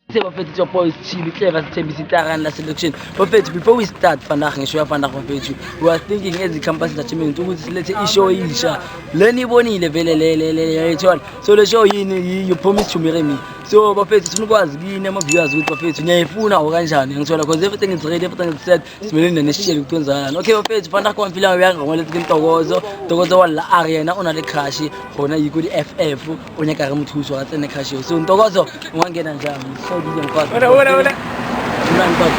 Bafethu, it's your boys Chili Clever Sithembisa itarani laselokishini. Bafethu, before we start vandag ngisho ya vandag bafethu, we are thinking as i-Campus Entertainment ukuthi silethe i-show isha le niyibonile vele le le le yayithola. So le show yini? You Promise to Marry Me. So bafethu, sifuna ukwazi kini ama-viewers ukuthi bafethu niyayifuna or kanjani, ngithola, because everything is ready, everything is set. Simele nina nisitshele ukuthi kwenzakalani. Okay bafethu, vandag kwa mfila uyanga ngolethi ke Ntokozo. Ntokozo wa la a re yena o na le crush gona yiko di-FF o nyaka re mo thuso a tsene crush eo. So Ntokozo, ungangena njani? So dile mfazi. Wena, wena, wena. Mnani mfazi.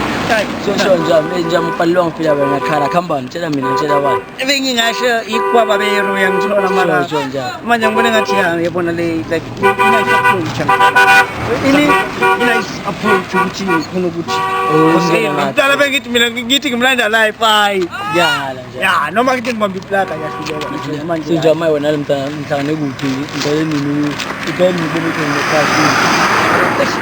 So sho njani? Njani upalelwa ngifila wena khala khambani tshela mina ngitshela abantu. Bengingasho ikwaba bero uyangithola mara. Sho njani? Manje ngibona ngathi ya yabona le like nice approach. Ini Nice approach ukuthi ngikhona ukuthi. Oh, Because, ngibona ngathi. Mdala bengithi mina ngithi ngimlanda life hayi. Yala nje. Ya noma ngithi ngibamba iplaka yahluleka manje. So njani maye wena mntana mhlangane kuphi? Ngicela nini? Ngicela nini kube khona ne-crush?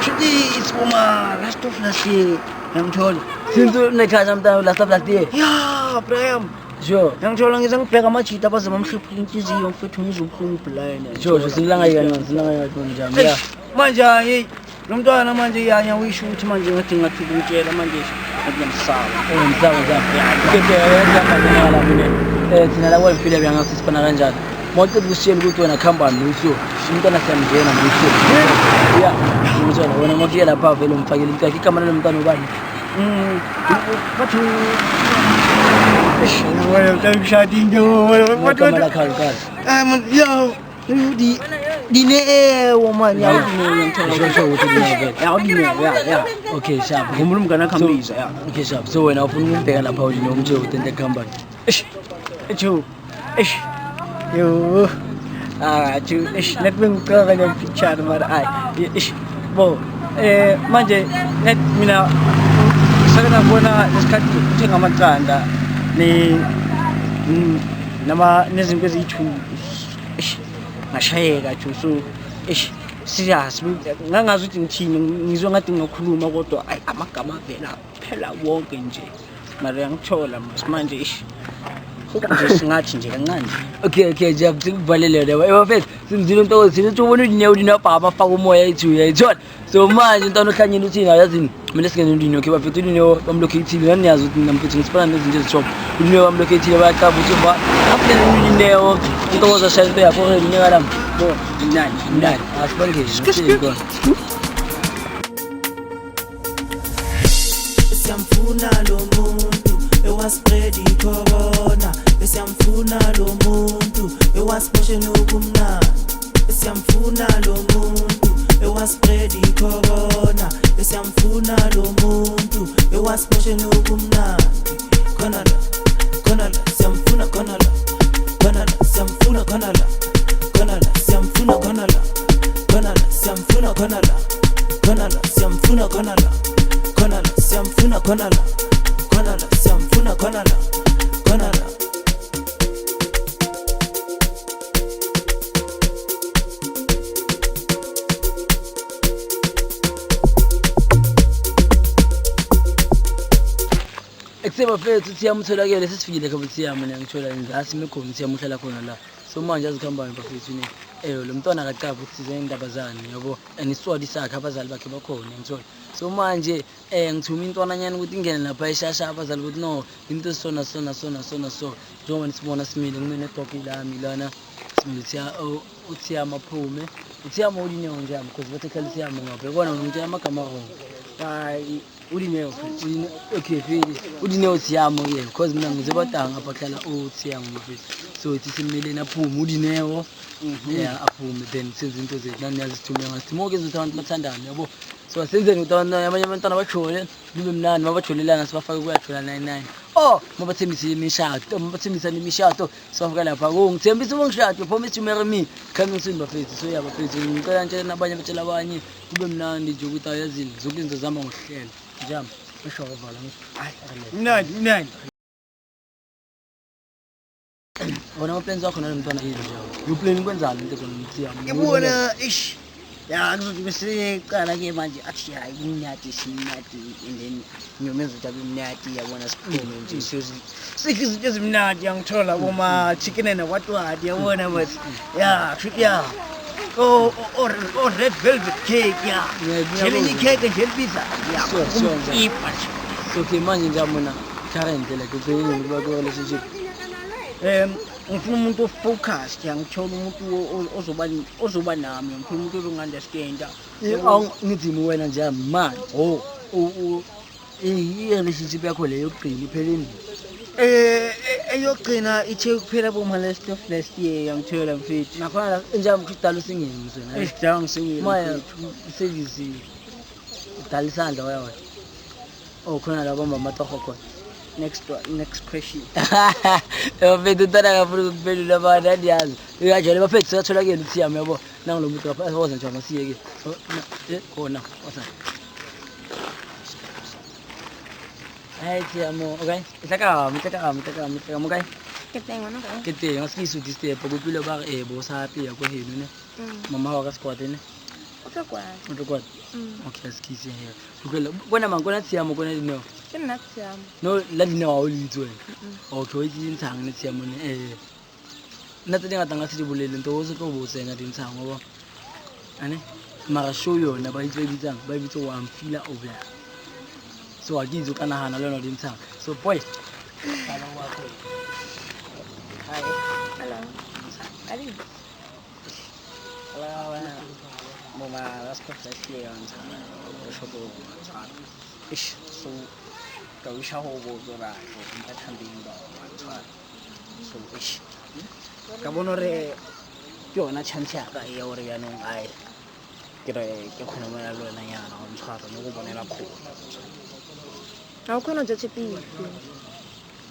Shuthi it's uma last of last year ngiyangithola. Since une-crush mntana last of last year. Ya Brian. Sure. Ngiyangithola ngize ngibheka amajita abaze bamhluphile inhliziyo mfethu ngizwe ubuhlungu blind. Sure, sure sinilanga yini sinilanga yini njani? Yeah. Manje hey lo mntwana manje yanya uyisho ukuthi manje ngathi ngathi ukutshela manje ngathi ngiyamsaba. Oh, msaba njani? Okay, uyahamba ngala mina. Thina la kwalifile byangathi sifana kanjani? Mawuceda ukusitshela ukuthi wena khambani luso, umntwana siyamngena luso. Yeah, ngitshela wena mawufika lapha vele umfakele into yakhe igama lalo mntwana ubani? Bathi eish wena mntwana into Igama lakhe alukala. Ah man yo di dineo man ya dineo ngithola. Sure, sure ukuthi dineo vele. Ya dineo ya ya. Okay, sharp. Ngumula umngane wakhe ambiza ya. Okay, sharp. So wena ufuna ukumbheka lapha uDineo umtshele ukuthi into ekhambani. Eish echu eish yo ah chu eish net bengicaka le picture mara ay eish bo manje net mina sake ngabona lesikhathi uthenga amaqanda ne nama nezinto eziyi-two eish ngashayeka chu so eish serious ngangazi ukuthi ngithini ngizwe ngathi ngingakhuluma kodwa ayi amagama avela phela wonke nje mara yangithola manje eish hope nje singathi nje kancane nje. Okay, okay, Jeff, sikuvalele le. Bafethu, simzile uNtokozo thina uthi ubona uDineo uDineo bhaba afaka umoya ethu uyayithola. So manje umntwana ohlanyeni uthini yazini mina singene uDineo. Okay bafethu, uDineo bamlocate-ile nani niyazi ukuthi mina mfethu ngisifana nezinto ezithoba. uDineo bamlocate-ile bayaqaba ukuthi ba after uDineo uNtokozo ashaya into yakho unyaka lami. Bo mnandi. Mnandi, asibangeni. Sibangeni. Siyamfuna lo muntu ewaspread icorona, siyamfuna lo muntu ewasiboshe nokumnandi, siyamfuna lo muntu ewaspread icorona, siyamfuna lo muntu ewasiboshe nokumnandi. Khona la, khona la, siyamfuna khona la, khona la, siyamfuna khona la, khona la, siyamfuna khona la, khona la, siyamfuna khona la, khona la, siyamfuna khona la, khona la, siyamfuna khona la, khona la, siyamfuna khona la, khona la. Ekuse bafethu uThiyama utholakele sesifikile khona uThiyama mina ngithola la sime khona uThiyama uhlala khona la. So manje azikhambani bafethu ne. Lo mntwana akaqaphi ukuthi size indaba zani yabo and iswadi sakhe abazali bakhe bakhona ngithola. So manje ngithuma intwananyana ukuthi ingene lapha ishasha abazali ukuthi no into sona sona sona sona so njengoba nisibona simile ngime nedoki lami lana simile uThiyama aphume. uThiyama uDineo nje because bathe khala uThiyama ngapha yabona ngitshela amagama wrong. Hayi uDineo futhi. Okay fili uDineo Thiyama ke because mina ngize badanga ngapha hlala uThiyama mfethu. So ithi simile naphume uDineo yeah aphume then senze into zethu nani yazi sithume ngathi moke ukuthi abantu bathandane yabo. So asenzeni ukuthi abantu abanye abantwana bajole kube mnandi mabajolelana sibafake kuyajola 99. Oh mabathembisile imishado mabathembisana imishado sibafaka lapha ko ngithembisa ukungishada promise to marry me coming soon bafethu. So yeah bafethu ngicela nitshele nabanye batshela abanye kube mnandi nje ukuthi ayazini zonke izinto zihamba ngohlelo. Njami usho uvala ngisho. Hayi mnandi mnandi. Wona ama-plans wakho nalo mntwana yini nje? You plan ukwenzani into zona Mthiyama? Ngibona ish ya kuzothi bese qala ke manje athi hayi kumnandi simnandi and then ngiyomenza ukuthi abe mnandi yabona siphume nje sikho izinto ezimnandi yangithola boma chicken and what what yabona but ya ya O red velvet cake ya. Nje ikheke nje libiza. Sure, sure, nje. Ipa nje. So okay, manje nje mona currently like ubhekene nokuba ku relationship. Ngifuna umuntu o-focused, ngithola umuntu ozoba nami, ngifuna umuntu ozongi-understanda. Ngithi wena nje manje. Oh, i-relationship yakho le yokugcina iphele nini? Eyokugcina ithe kuphela boma last of last year, ngithola mfethu. Nakhona nje mkhudala usingeni wena. Esidala ngisingile. Maya service udala isandla waya wena. Oh, khona la bamba amatoho khona. Next one, next question. Bafethu utana ngafuna ukuphendula abantu andiyazi. Uyajwayele bafethu siyatholakele uthi yami yabo. Nangu lo muntu lapha asoza nje masiye ke. Khona, wasa. Hey Tshiamo, okay? Tla ka okay? Ke teng ngwana ka. Ke teng, a se ke iso disturb, ko tlile ba re bo sa apeya ko heno ne. Mama wa ka squad ne. O tlo kwata. O tlo kwata. Okay, a se ke itse he. Utlwela, bona mang, kona Tshiamo, kona Dineo. Ke nna Tshiamo. No, la Dineo ha o le itse wena. Okay, o itse ntshang ne Tshiamo ne. Nna tse dingata nka se di bolele, nto o se tlo botsa ena di ntshang, wa bona. Ane? Mara show yona ba itse ba e bitsang, ba e bitsa wa mfila o bla. So a ke itse o ka nahana le yona di ntshang. So boy. Hi. Hello. Ali. Hello. Mama, last of last year on shop. Ish, so ka wisha ho bo tsora nka thambeng ba wa tshwara. So ish. Ka bona re ke yona chance ya ka ya hore jaanong ai ke re ke kgone mo ya le wena nyana go ntshwara le go bonela khona. Ha o khona ho ja tshepisi.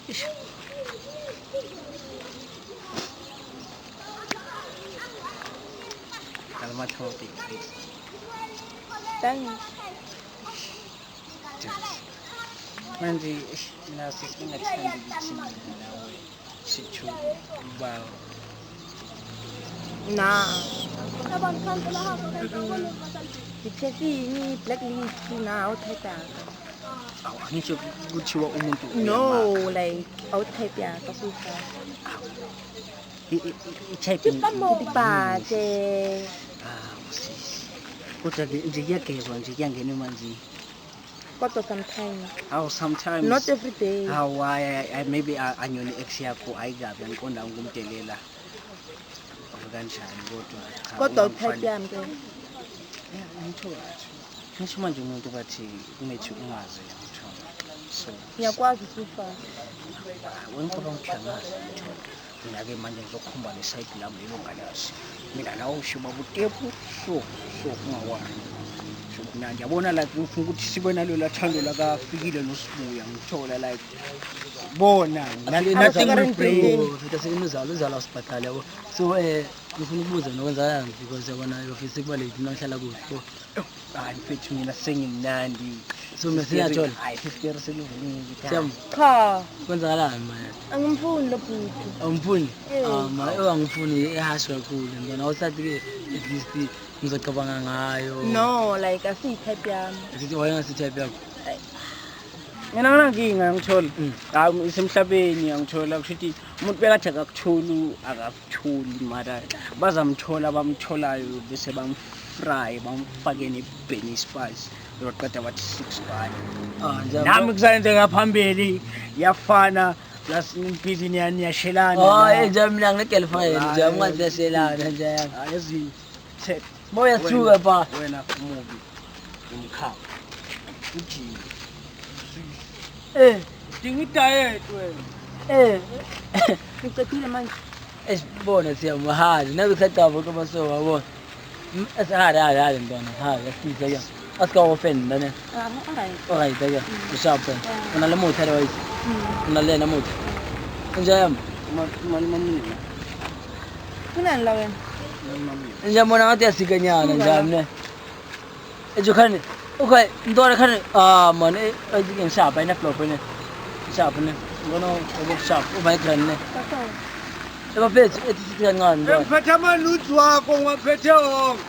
Ish. Ka le matlho a pedi. Thanks. Manje mina sesingathandi ukuthi mina nawe sithu ba Na. Di-piercing, black lips, na o type ya ka. Awu, angisho kuthiwa umuntu No, like o type ya ka so far. I-type Dipate. Ah, sisi. Kodwa ke nje kuyagezwa nje kuyangena emanzini. Kodwa sometimes. Awu, sometimes. Not every day. Awu, hayi, maybe anyoni ex yakho ayikabi angiqonda ukumdelela. Or kanjani kodwa cha. Kodwa type yami ke. Yeah, ngithola. Ngisho manje umuntu bathi kumethi ungazi ngithola. So ngiyakwazi so far. Wena ngicabanga ukuthi angazi ngithola. Mina ke manje ngizokhomba le side lami lelo ngalazi. Mina nawe usho baba utepu so ungawani. So mina ngiyabona like ngifuna ukuthi sibe nalo lathando la kafikile nosibuya ngithola like bona nothing will break. Futhi sekunozalo uzalo asibhadale yabo. So ngifuna ukubuza nokwenzakalayo because yabona office kuba late mina ngihlala kude. Hayi mfethu mina sengimnandi. So mina siyathola. Hayi 50 seluvulile. Siyam. Cha. Kwenzakalani manje? Angimfuni lo bhuti. Awumfuni? Ah, ma angifuni ihasho kakhulu. Ngibona awusathi ke at least ngizocabanga ngayo. No, like asi type yami. Asithi wayengasi type yakho. Mina nginankinga ngithola. Hayi isemhlabeni ngithola kusho ukuthi umuntu bekade akakutholi akakutholi mara bazamthola bamtholayo bese bamfry bamfake ne-benny spice baqeda bathi 6 bar. Ah, nje Nami kusayenzeka phambili yafana plus nibhizi niyashelana. Oh, nje mina ngine-girlfriend nje ungasiyashelana nje. Hayi ezi Moya suka ba. Wena umubi umkhaba. Ujini. Dinga i-diet wena. Ngicedile manje. Esibona siyamahali nabe kusacaba ukuba so wabona. Asihali hali hali ntwana hali asise ke. Asika offend ntwana. Ah, alright. Alright ke. Usharp. Una le motho otherwise. Una le na motho. Nje yami. Mali mami. Kunani la wena? Nje mona ngathi yasikanyana nje mina. Ejo khane okay ntwana khane ah man eh ngishapa ina flop ne. Ngishapa ne. Ngibona obokushapa uba grand ne. Ebafethu ethi sithi kancane ntwana. Ngiphethe ama-nudes wakho ngiwaphethe wonke.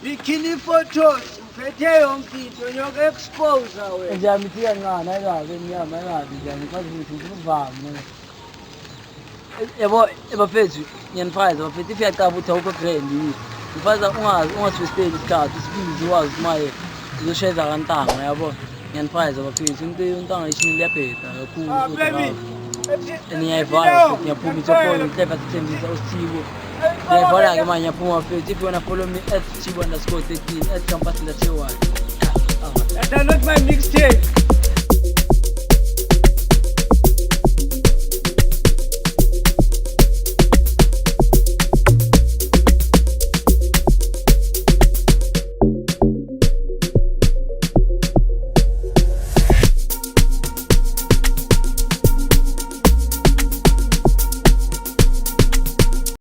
Bikini photos ngiphethe yonke into ngiyoku-expose wena. Nje mithi kancane ayikabi emnyama ayikabi nje ngikwazi ukuthi ngivame ne. Yabo ebafethu ngiyanifakaza bafethu if uyacaba ukuthi awukho grand yini. Mfaza ungazi ungathwisteli isikhathi, isibizi wazi ukuthi maye uzosheza kantanga yabo. Ngiyanifayeza bafethu, into untanga ishini liyabheda kakhulu futhi nawe. And ngiyayivala futhi ngiyaphuma itsopolo ngihleva sithembisa usithibo. Ngiyayivala-ke manje ngiyaphuma bafethu. If you wanna follow me at Thibo_13 at Campus Latte. Download my mixtape.